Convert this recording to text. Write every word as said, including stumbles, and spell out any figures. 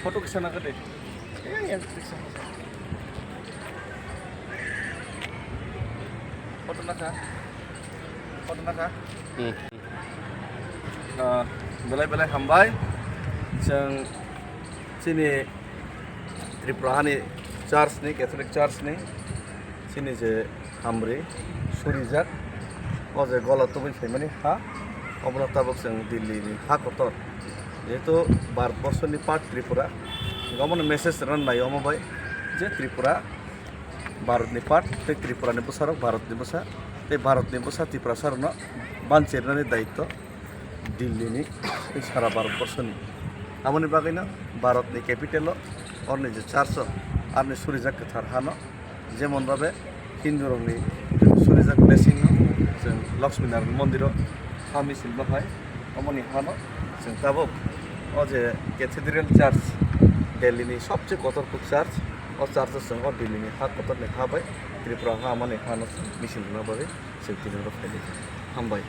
Photo kisa naka de. Photo naka. Photo naka. Hmm. Ah, belai belai hambai. Chwng chini Tripura hani church ni, Catholic church ni, chini je hamri surijak, o je gola tubui phaimani ha, obono tabuk chwng Delhi ni ha kotor, jehetu Bharat borso ni part Tripura, omono message rwna nai omo bai je Tripura Bharat ni part tei Tripura ni bwsa rok Bharat ni bwsa, tei Bharat ni bwsa Tiprasa rok no banchirnani daityo Delhi ni tei sara Bharat borso ni. Aboni bagwi no Bharat ni capital o orni je church o arni surijak kwthar hano, jemon babe Hindu rokni surijak blessing no chwng Lakshmi Narayan mondir o ha misil bahai, omoni hano chwng tabuk o je Cathedral Church, Delhi ni sobse kotor kuk church, o church o chwng o Delhi ni ha kotor ni ha bai Tripura ha mani hano chwng misil rwna bagwi chwng tini oro phailai kha. Hambai.